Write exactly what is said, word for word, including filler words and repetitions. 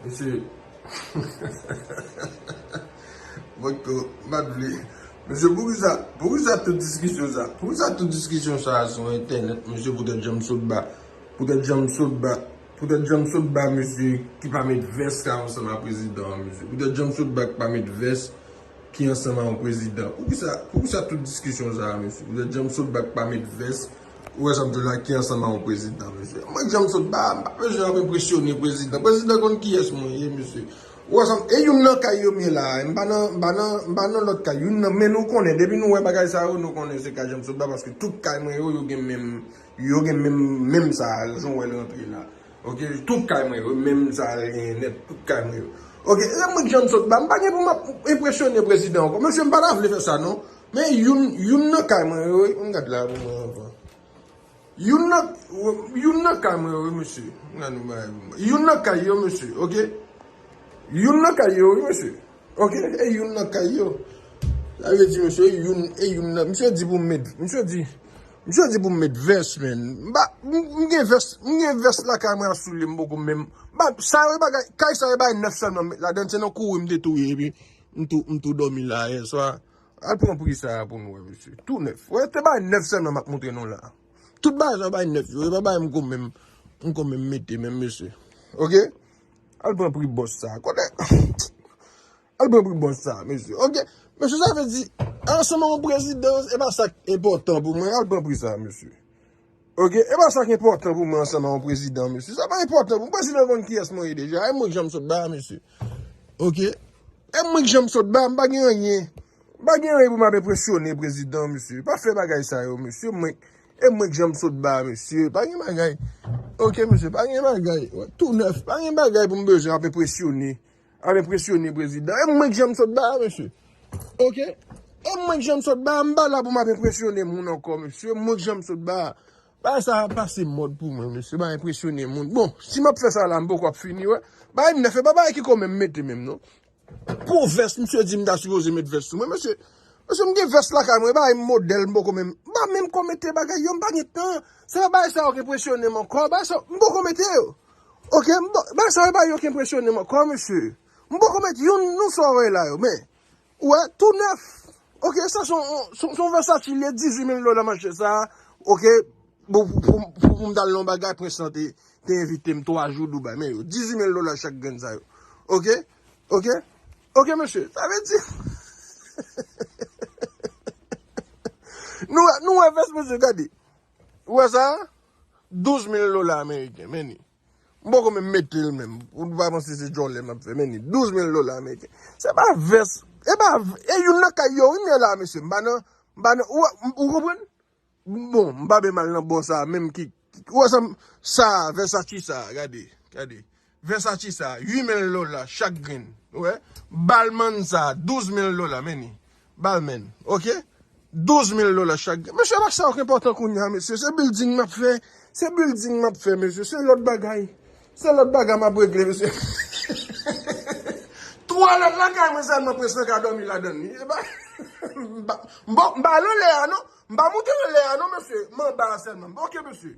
Mesye, mwen tou, m pa t vle. Mesye, poukisa, poukisa tout diskisyon sa? Poukisa tout diskisyon sa sou entènèt, mesye, poutèt jan m sot ba? Poutèt jan m sot ba? Poutèt jan m sot ba, mesye, ki pa met vès ka ansanm a prezidan an, mesye? Poutèt jan m sot ba ki pa met vès ki ansanm a yon prezidan? Poukisa, poukisa tout diskisyon sa a, mesye? Poutèt jan m sot ba ki pa met vès, ou wè sa m di w la, ki ansanm a yon prezidan, mesye? Mwen, jan m sot ba, m pa bezwen ap enpresyone prezidan. Prezidan konn kiyès mwen ye, mesye. Ou wè sa m, e youn nan kay yo m ye la a. M pa nan, m pa nan, m pa nan lòt kay. Youn nan, men nou konnen, depi nou wè bagay sa yo, nou konnen se kay jan m sot ba, paske tout kay mwen yo, yo gen menm, yo gen menm, menm sa a, jan w wè l rantre la. Ok, tout kay mwen yo, menm sa a, gen nèt, tout kay mwen yo. Ok, e mwen k jan m sot ba, m pa gen pou m ap enpresyone prezidan ankò. Mesye, m pa ta vle fè sa non. Men youn, youn nan kay mwen yo, wi, m gad la pou mwen anvan. Youn nan, youn nan kay mwen yo, wi, mesye. M gad nou bagay pou mwen. Youn nan kay yo, mesye, ok? Youn nan kay yo, wi, mesye. Ok, e youn nan kay yo. Sa vle di, mesye, e youn, e youn nan. Misye di pou m met, misye di, misye di pou m met vès, men. M pa, m, m gen vès, m gen vès lakay mwen ap soulye m poko menm. M pa, sa yo bagay, kay sa yo bay nèf sèlman m met ladann, se nan kouri m te tou ye, epi m tou, m tou dòmi la yè swa. Al pran pri sa a pou nou wè, mesye. Tou nèf. Wè, te bay nèf sèlman m ap montre nou la. Tout bagay sa yo bay nèf yo, e pa bay m ko menm, m ko menm mete menm, mesye. Ok? Al pran pri bòs sa a. Konnen. Al pran pri bòs sa a, mesye. Ok? Mesye, sa vle di, ansanm yon prezidan, e pa sa k enpòtan pou mwen. Al pran pri sa a, mesye. Ok? E pa sa k enpòtan pou mwen ansanm a yon prezidan, mesye. Sa pa enpòtan pou mwen. Prezidan konn kiyès mwen ye deja. E mwen k jan m sot ba a, mesye. Ok? E mwen k jan m sot ba a, m pa gen anyen. M pa gen anyen pou m ap enpresyone prezidan, mesye. Pa fè bagay sa yo, mesye. Mwen, e mwen k jan m sot ba a, mesye. Pa gen bagay. Ok, mesye, pa gen bagay. Wè, tou nèf. Pa gen bagay pou m bezwen ap enpresyone. Ap enpresyone prezidan. E mwen k jan m sot ba a, mesye. Ok? E mwen k jan m sot ba a, m pa la pou m ap enpresyone moun ankò, mesye. Mwen k jan m sot ba a. Bagay sa a pase mòd pou mwen, mesye. Pa enpresyone moun. Bon, si m ap fè sa la, m poko ap fini, wè. Bagay nèf, e pa bagay ki ko menm mete menm, non. Pou vès, misye di m ta sipoze met vès sou mwen, mesye. Mesye, m gen vès lakay mwen, bagay modèl, m poko menm. M pa menm ko mete bagay yo, m pa gen tan. Se pa bagay sa yo k enpresyone m ankò. Bagay sa, m poko mete yo. Ok, m pa, bagay sa yo pa yo k enpresyone m ankò, mesye. M poko met youn, nou sa w wè la yo, men. Ou wè, tou nèf. Ok, sa se yon, se yon, se yon Versace li ye, dizuit mil dola mache sa. Ok, bon, pou, pou, pou, pou m t al nan yon bagay, prens lan te, te envite m twa jou Dubai, men yo, dizuit mil dola chak grenn sa yo. Ok? Ok? Ok, mesye, sa vle di, nou, nou wè vès, mesye, gade. Ou wè sa? Douz mil dola ameriken, men ni. M poko menm mete l menm. Ou pa panse se djòlè m ap fè, men ni douz mil dola ameriken. Se pa vès. E pa, e youn nan kay yo, wi, m ye la, mesye. M pa nan, m pa nan, ou, ou konprann? Bon, m pa menm al nan bò sa, menm ki, ki, ou wè sa, sa, Versace sa, gade, gade. Versace sa, uit mil dola chak grenn. Ou wè? Balmain sa, douz mil dola, men ni. Balmain, ok? Douz mil dola chak. Mesye, pa sa ki enpòtan kounye a, mesye. Se building m ap fè. Se building m ap fè, mesye. Se lòt bagay. Se lòt bagay m ap regle, mesye. Twalèt lakay mwen sèlman prens lan ka dòmi ladann li. E pa, m pa, m pa, m pa al anlè a, non. M pa monte anlè a, non, mesye. M anba a sèlman. Ok, mesye.